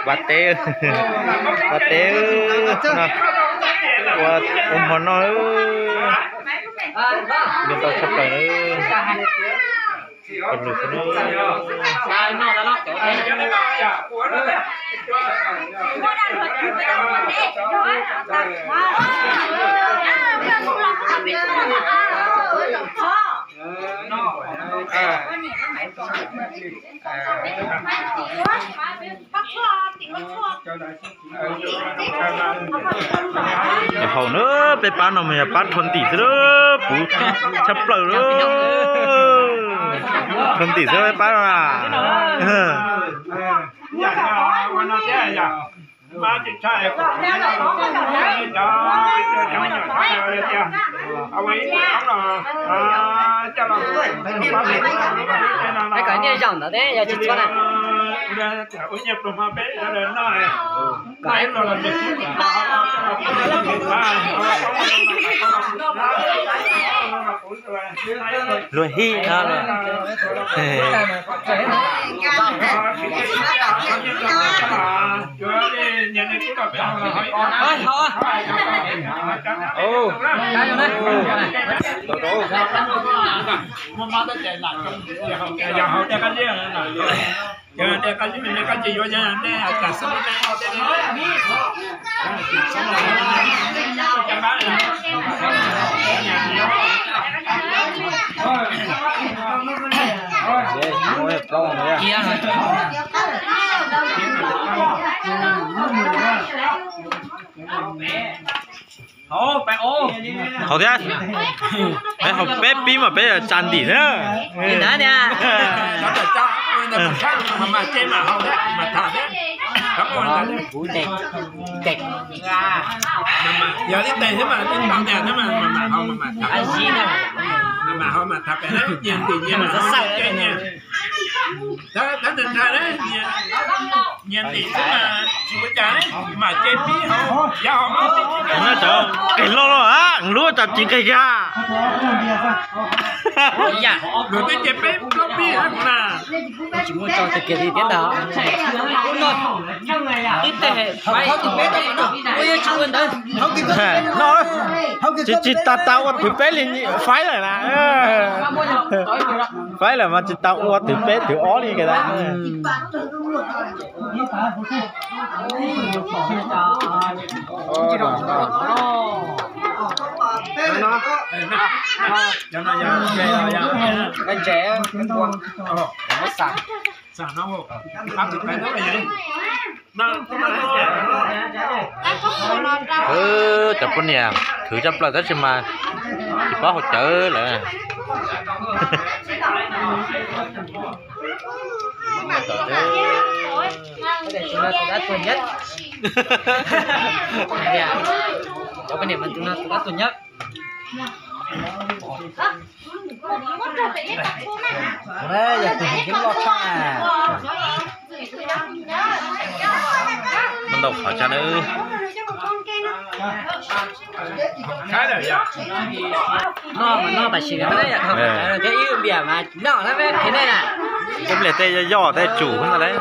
Vaj teb, vaj teb no, ua, ua hmo noj, npia tau tshaj plaws na. Pawg lug xwb na. Yog hauv na, peb pab no mas yog pab rho ntim xwb na, puv tshaj plaws na. Rho ntim xwb peb pab no na. Peb kom niaj zaum ntawd thiab yog tsis txhob na. Luag hij no. Hauv thiab. Peb hauv peb pib mas peb yuav tsa ntim xwb. Yog ib tes xwb mas, mam mam ho mam tham pem, nyias ntim nyias mam xav xav nyias. Tab ntawd ntshai na, nyias ntim xwb mas tsis ua cas, mam ce pib hauv, yav hauv no tib tsis. Qis loj loj a, lub cas tsis nqig kiag. Luag twb ce peb plaub pib hauv na. Tsis muaj tso tiag kiag li thiab ntag. Ib teg, ua yuav tsis ua ntawd. Tsis, tsis tas tas ua thwv peb li, faib lawm na. Faib lawm mas tsis tas ua thwv peb thwv ob li kiag na. Cov poj niam khwv tshaj plaws tab sis mas tsis paub haus cawv lawm. Cov poj niam mas tus no tus dab tuag nyab. Yog tus heev thiab loj tshaj na. Muaj ntau qhov tshaj na. Noj mas noj tam sim no thiab ib lub npias mas noj na peb phev nej na. Cov npias tej yoj yoj tej tsum ntag lauj.